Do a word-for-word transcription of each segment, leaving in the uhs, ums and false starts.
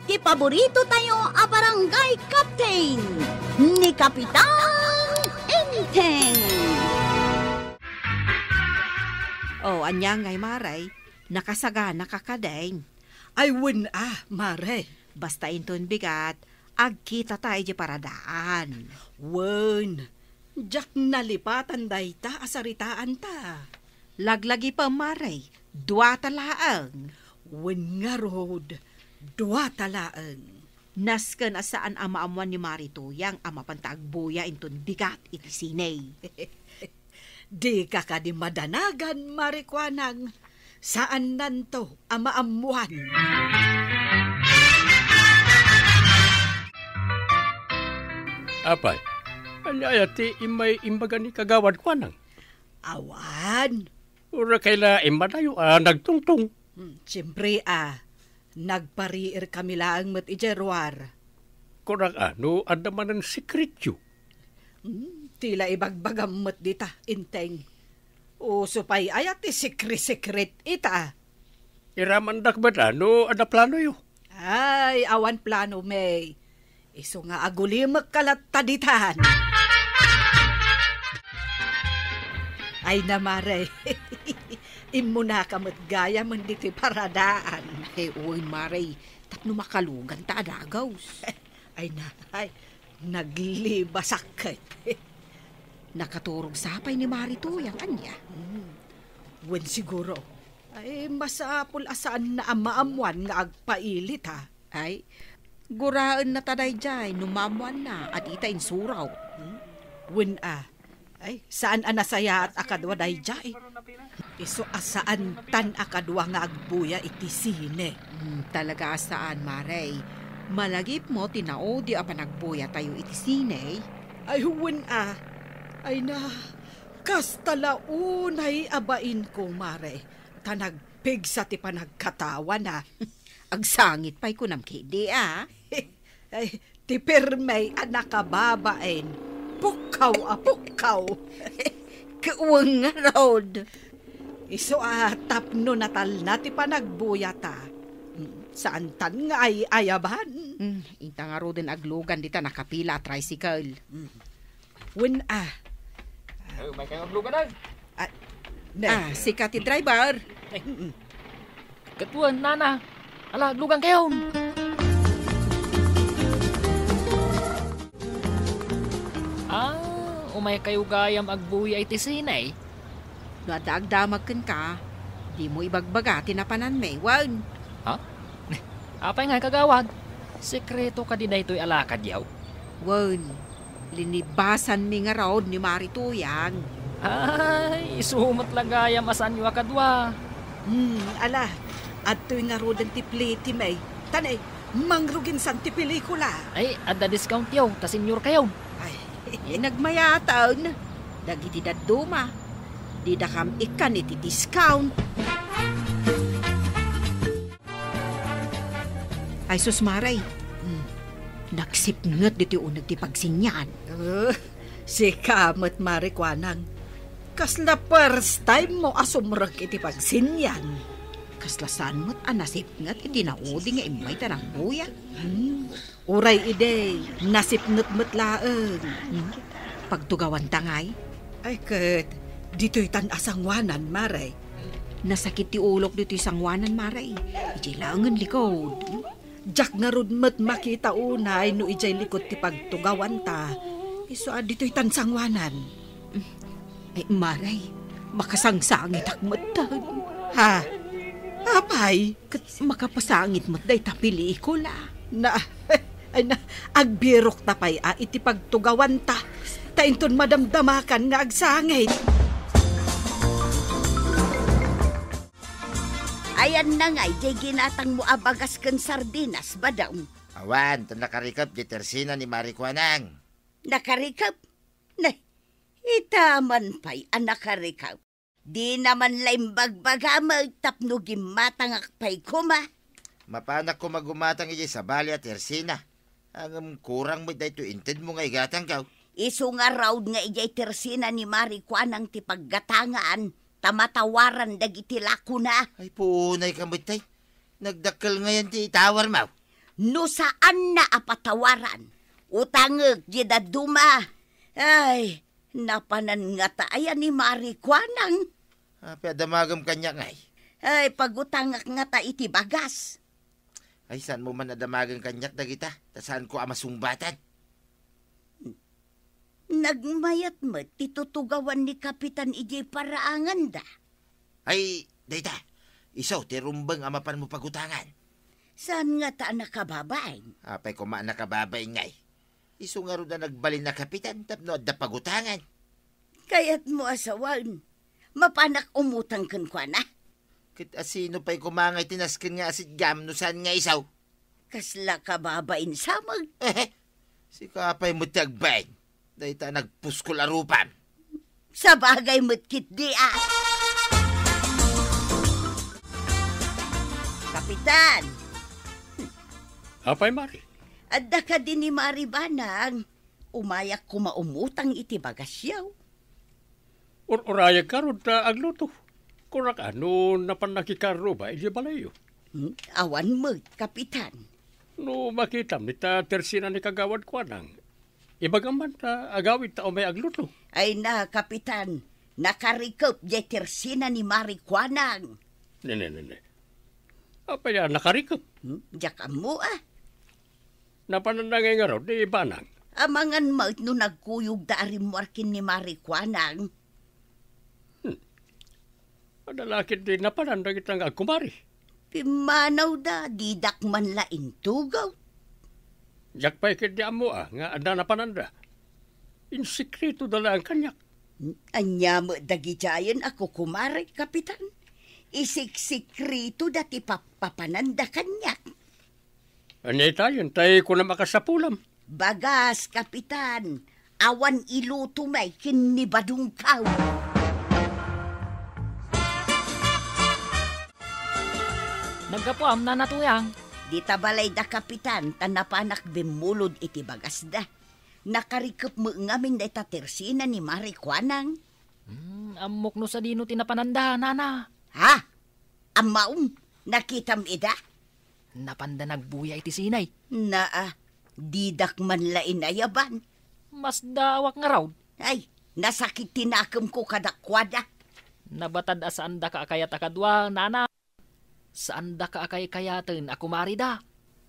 Ti paborito tayo a barangay captain, ni Kapitan Enteng. Oh, ania ngay, Mare? Nakasagana ka kadin? Ay, wen a, Mare. Basta inton bigat, agkita tayo di paradaan. Wen, diak nalipatan dayta a saritaan ta. Laglagi pa, Mare, dua ta laeng. Wen ngarud, dua ta laeng. Nasken a saan a maammuan ni Mare Tuyang a mapanta agbuya inton bigat iti sine. Dika kadi madanagan, Mare Kuanang. Saannanto a maammuan. Apay, ania aya ti immay imbaga ni Kagawad Kuanang? Awan. Uray kayat la immadayo a nagtungtong. Hmm, siempre a, nagpariirkami laeng met idiay ruar. Kunak a, no adda manen sekretyo? Hmm, ti la ibagbagam met dita, Enteng. Uso pay aya ti sekre-sekret ita? Iramandak met a no adda planoyo. Ay, awan plano, May. Isu nga agulimekka latta ditan. Ay na, Mare. Immunaka met gayam ditoy paradaan. Ay, wen, Mare. Tapno makalugan ta a dagus. Ay na, ay. Naglibasak ket. Nakaturog sa pay ni Mare Tuyang, ania? Hmm. Wen siguro. Ay, masapul a saanna a maammuan nga agpailit, a. Ay, guraenna ta daydiay no maammuanna a dita insurok. Hmm? Wen a. Ay, saan a nasayaat a kadua daydiay. Isu a saantan a kadua nga agbuya iti sine. Hmm, talaga a saan, Mare. Malagipmo ti naudi a panagbuyatayo iti sine. Ay, wen a. Ay na, kasta la unay a bainko, Mare. Ta nagpigsa ti panagkatawana. Agsangit pay kunam ketdi, a? Ay, ti pirme a nakababain. Pukkaw a pukkaw. Ket wen ngarud. Isu a tapno natalna ti panagbuyata. Mm, saantan nga ay-ayaban. Mm, inta ngaruden aglugan dita nakapila a tricycle. Mm. Wen a. Ay, umay kayo aglugan, ay. Ah, ne. Ah, sika ti driver. Ay, mm-mm. Ket wen, nana. Ala, aglugan kayon. Ah, umay kayo gayam agbuya iti sine. No adda agdamag kenka, dimo ibagbaga ti napananmi, wen. Ha? Apay ngay, kagawad? Sekreto kadi daytoy a lakadyo? Wen, linibasanmi ngarud ni Mare Tuyang. Ay, isu met la gayam a saanyo a kadua. Hmm, ala, adtoy ngaruden ti plitimi. Tan, ay, mangruginsan ti pelikula. Ay, adda discountyo, ta senior kayo. Ay. Eh, nagmayatan. Dagiti dadduma, didakam ikkan iti discount. Ay, sus, Mare. Hmm. Nagsipnget ditoy uneg ti pagsinian. Eh, sika met, Mare Kuanang. Kasla first time mo a sumrek iti pagsinian. Kasla saan met a nasipnget iti naudi nga immay ta nagbuya. Hmm. Uray idi, nasipnget met laeng. Hmm? Pagtugawanta ngay? Ay, ket, ditoy tan a sangoanan, Mare. Nasakit ti ulok ditoy sangoanan, Mare. Idiay laengen likod. Diak ngarud met makita unay no idiay likod ti pagtugawanta. Isu a ditoy tan sangoanan. Eh, Mare, makasangsangitak metten. Ha? Apay? Ket makapasangit met dayta pelikula. Na, ay na, agbirokta pay a iti pagtugawanta. Ta inton madamdamakan nga agsangit. Ayanna ngay jay ginatangmo a bagas ken sardinas, Badong? Awan, ta nakarikep di tersina ni Mare Kuanang. Nakarikep? Nay, ita man pay a nakarikep. Dina man la imbagbaga met tapno gimmatangak pay koma. Mapanak koma gumatang idiay sabali a tersina. Ngem kurang met daytoy intedmo nga igatangko. Isu ngarud nga idiay tersina ni Mare Kuanang ti paggatangan, ta matawaran dagiti lakona. Ay, puonay ka met, tay. Nagdakkel ngayen ti itawarmo. No saanna a patawaran, utangek diay dadduma. Ay, napanan ngata aya ni Mari Kuanang? Apay a damagem kaniak, ngay? Ay, pagutangak ngata iti bagas. Ay, saanmo man a damagem kaniak dagita, ta saanko a masungbatan. Nagmayat met ti tutugawan ni Kapitan idiay paraanganda. Ay, dayta, isu ti rumbeng a mapanmo pagutangan. Saan ngata a nakababain? Apay koma a nakababain, ngay? Isu ngarud a nagbalin a kapitan tapno adda pagutangan. Kayatmo a sawen, mapanak umutang kenkuana? Ket asino pay koma ngay ti nasken nga asitgam no saan nga isu? Kasla kababain sa met. Ehe, sika pay met ti agbain. Dayta nagpuskol a rupam. Sabagay met ketdi a. Kapitan! Apay, Mari? Adda kadi ni Mari Banang? Umayak koma umutang iti bagasyo. Ur-urayag ngarud ta agluto. Kunak a no napan nakikarruba idiay balayyo. Hmm, awan met, Kapitan. No makitam ita tersina ni Kagawad Kuanang, ibagam man ta agawid ta umay agluto. Ay na, Kapitan, nakarikep diay tersina ni Mari Kuanang. Ne, ne, ne, ne. Apay a nakarikep? Hmm, diak ammo a. Napananda ngay ngarud ni Banang? Amangan met no nagkuyogda a rimmuar ken ni Mari Kuanang. Hmm. Adda la ketdi napanan dagita nga agkumari? Pimmanawda, didak man la intugaw. Diak pay ketdi ammo a nga adda napananda. Insekretoda laeng kaniak. Ania met dagidiayen a kukumari, Kapitan? Isiksekretoda ti pappapananda kaniak. Ania itayen, tay kunam a kasapulam? Bagas, Kapitan. Awan iluto may ken ni Badungkaw. Naggapuam, Nana Tuyang? Dita balayda, Kapitan, ta napanak bimmulod iti bagasda. Nakarikep met ngamin dayta tersina ni Mari Kuanang. Hmm, ammok no sadino ti napananda, Nana. Ha? Ammaom, nakitam ida? Napanda nagbuya iti sinay. Naa, didak man la inayaban. Masdaawak ngarud. Ay, nasakit ti nakemko kadakuada. Nabatad a saandaka a kayat a kadua, Nana. Saandaka a kaykayaten a kumarida.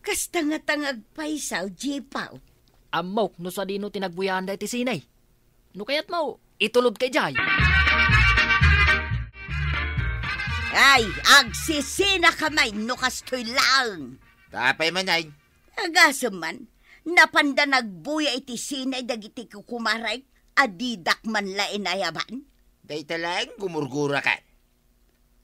Kasta ngata nga agpayso, Jipaw. Ammok no sadino ti nagbuyaanda iti sinay. No kayatmo, itulodka idiay. Ay, agsisinaka met no kastoy laeng. Apay man ay? Agasem man, napanda nagbuya iti sinay dagiti kukumarek a didak man la inayaban. Dayta laeng gumurgurakan.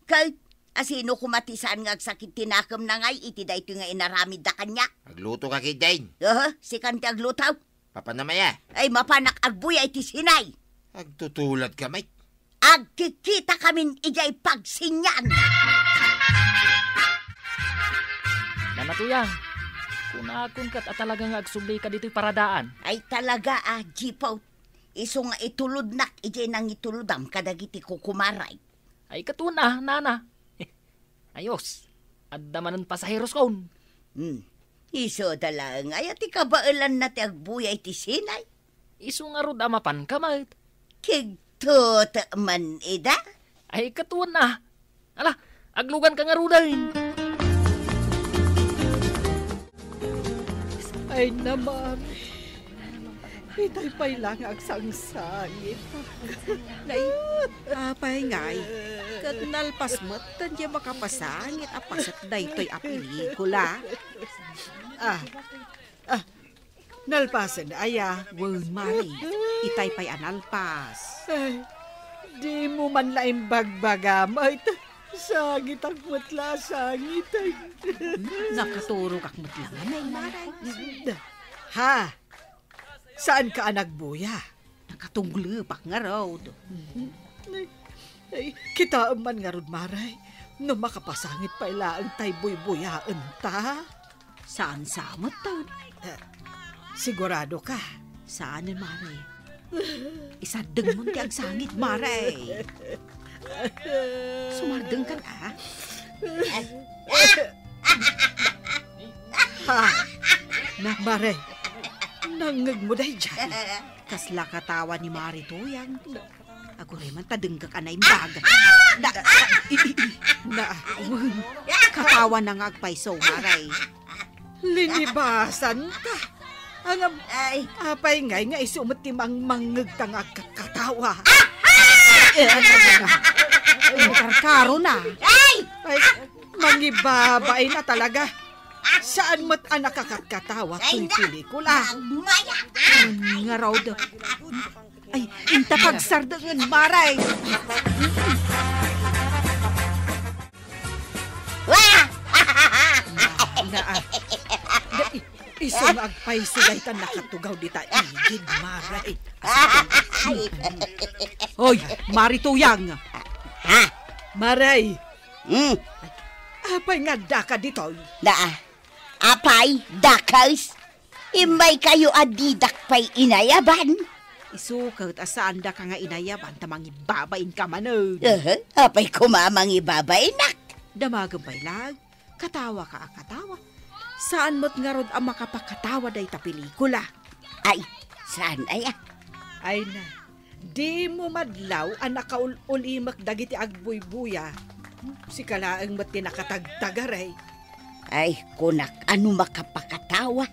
Ket, asino koma ti saan nga agsakit ti nakemna ngay iti daytoy nga inaramidda kaniak? Aglutoka ketdin. Aha, sikan ti agluto? Mapanam aya? Ay, mapanak agbuya iti sinay. Agtutuladka met. Agkikitakamin idiay pagsinian. Nana Tuyang, kunakon ket a talaga nga agsublika ditoy paradaan. Ay talaga a, Jipaw. Isu nga itulodnak idiay nangitulodam kadagiti kukumarek. Ay, katuon a, Nana. Ayos, adda manen pasaheroskon. Hmm. Isuda laeng aya ti kabaelanna ti agbuya iti sinay? Isu ngarud a mapanka met. Kigtutek man ida? Ay, katuon a. Ala, agluganka ngaruden. Ay, namari. Itay pay la nga agsangsangit. Nay, apay ngay? Ket nalpas met ti makapasangit a paset daytoy a pelikula. Ah, ah, nalpasen aya? Wen, mari. Itay pay a nalpas. Ay, dimo man la imbagbaga, mayta. Sangitak met la, sangit. Nakaturogak met la nga, mari. Ha? Saanka a nagbuya? Nakatunglepak ngarud. Ay, ay, kitaem man ngarud, mari, no makapasangit pay laeng tay buybuyaenta. Saan sa met, Tad? Eh, sigurado ka? Saan, mari. Isardengmon ti agsangit, mari. Sumardeng kan, a? Eh, ah! Ah, na, Mare, nangngegmo daydiay. Kasla katawa ni Mari Tuyang. Aguray man ta denggek a naimbag. Na, i, i, i, na, wen, katawana nga agpayso, Mare. Linibasan ta. Ngem, ay, apay ngay nga isu met ti mangmangngegta nga agkatkatawa? Eh, ano na? Ay, karkaro na. Ay! Ay, mangibabain na talaga. Saan met a nakakatkatawa toy pelikula? Mayat! Wen ngarud. Ay, inta pagsardengen, Mare. Na, na, ah. Da, i-, isu nga agpayso dayta nakatugaw dita igid, Mare. Hoy, Mari Tuyang. Ha? Mare. Hmm. Apay nga addaka ditoy? Da, ah. Apay, dakes? Immaykayo a didak pay inayaban? Isu ket a saandaka nga inayaban ta mangibabainka manen. Aha, apay koma a mangibabainak? Damagem pay laeng, katawaka a katawa. Saan met ngarud a makapakatawa dayta pelikula. Ay, saan aya? Ay na, dimo madlaw a nakaul-ulimek dagiti agbuybuya. Sika laeng met ti nakatagtagaray. Ay, kunak a no makapakatawa.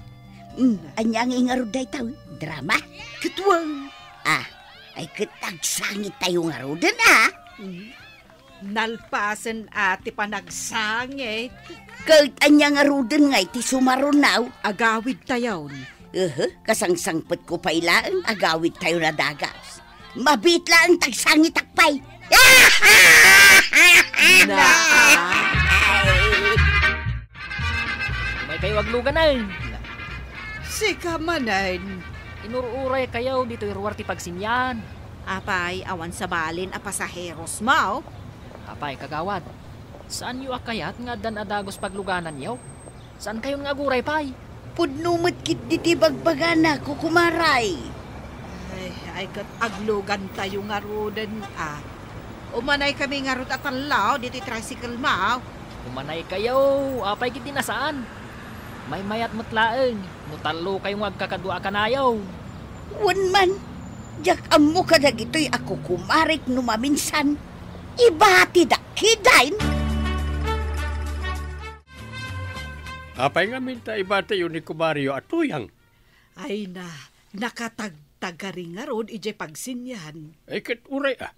Hmm, ania nga ingarud dayta, drama? Ket wen. Ah, ay ket agsangit tayo ngaruden, ah. Hmm. Nalpasen a ti panagsangit. Ket ania ngaruden nga iti sumarunaw? Agawid tayon. Ehe, kasangsangpetko pay laeng, agawid tayo na dagas. Mabiit laeng tagsangitak pay. Na. Umaykayo aglugan, ay. Sika manen. Inur-uray kayo ditoy ruar ti pagsinian. Apay, awan sabalin a pasaheros mo? Apay, kagawad, saanyo a kayat nga addan a dagus paglugananyo? Saan kayon nga aguray pay? Pudno met ketdi ti bagbagana, kukumaray. Ay, ay, ket aglugan tayo ngaruden, a. Umanay kami ngarud a tallo ditoy tricycle mo. Umanay kayo, apay ketdi nasaan? Maymayat met laeng, no tallo kayo nga agkakadua a kanayaw. Wen man, diak ammo kadagitoy a kukumarik no maminsan. Ibatidak, kidain. Apay ngamin ta ibatiyo ni kumario a tuyang? Ay na, nakatagtagari ngarud idiay pagsinian. Ay, ket uray a.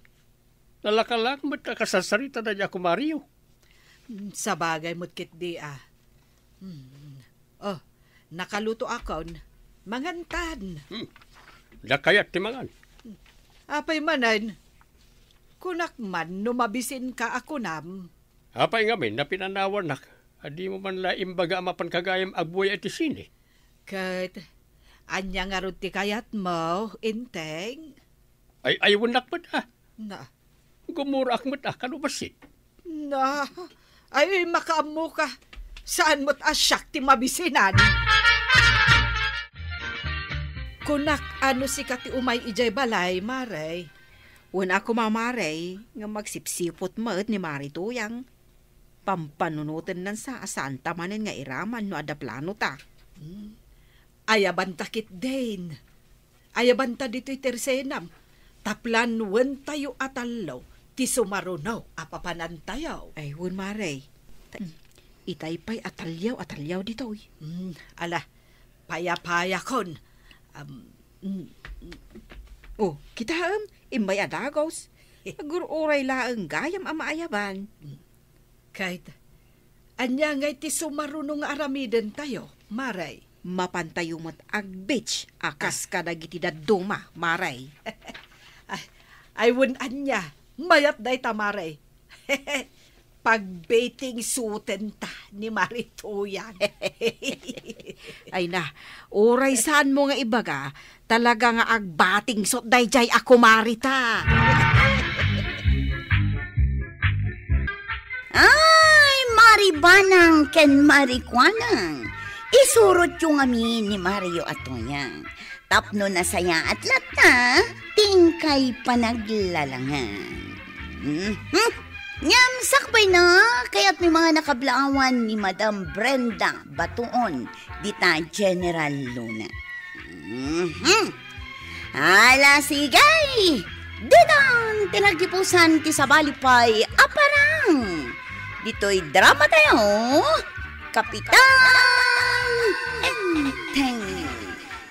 Nalaka laeng met a kasarsarita daydiay a kumario. Hmm, sabagay met ketdi a. Hmm. Oh, nakalutoakon. Mangantan. Hmm. Diak kayat ti mangan. Apay manen, kunak man no mabisinka a kunam. Apay ngamin, napinanawanak a dimo man la imbaga a mapan ka gayam agbuya iti sine? Ket, ania ngarud ti kayatmo, Enteng? Ay, aywennak met a. Na. Gumuraak met a, kano bassit? Na, ay, makaammoka. Saan met a siak ti mabisinan? Kunak a no sika ti umay idiay balay, Mare. Wen a koma, Mare, nga magsipsiput met ni Mari Tuyang. Pampanunotennan sa a saanta manen nga iraman no adda planota. Hmm. Ayabanta ketdin. Ayabanta ditoy tersenam. Taplan wen tayo a tallo ti sumaruno a papanantayo. Ay, wen, Mare. Ta-, hmm, itay pay a talyaw a talyaw ditoy. Hmm, ala, payapayakon. Am, mm, mm. Oh, kitaem, immay a dagos. Agur-uray laeng gayam a maayaban. Ket, ania ngay ti sumaruno nga aramidentayo, Mare? Mapantayo met ag-beach a kas kadagiti dadduma, Mare. Ay, ay, wen ania, mayat dayta, Mare. Pagbathing suitenta ni Mari Tuyang. Ay na, uray saanmo nga ibaga, talaga nga agbathing suit daydiay a kumarita. Ay, Mari Banang ken Mari Kuanang, isurotyo ngamin ni Mario a Tuyang. Tapno nasayaat latta ti inkay panaglalangan. Mhm. Ngem sakbayna, kayatmi nga nakablaawan ni Madam Brenda Batuon, dita General Luna. Mhm. Ala, sige! Ditan ti nagipusan ti sabali pay a parang. Ditoy drama tayo, Kapitan Enteng.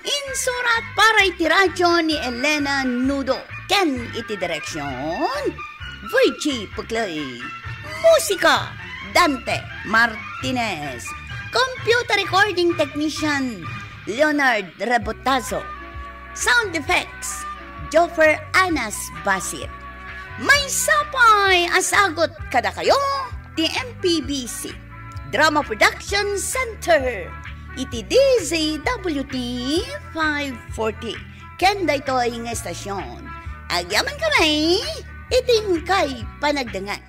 Insurat para iti radyo ni Elena Nudo ken iti direksyon, Virgie Puclay. Musika, Dante Martinez. Computer recording technician, Leonard Rebotazo. Sound effects, Joffer Anas Basit. Maysa pay a sagut kadakayo ti M P B C Drama Production Center iti D Z W T five forty. Ken daytoy nga estasyon, agyamankami iti inkay panagdengngeg.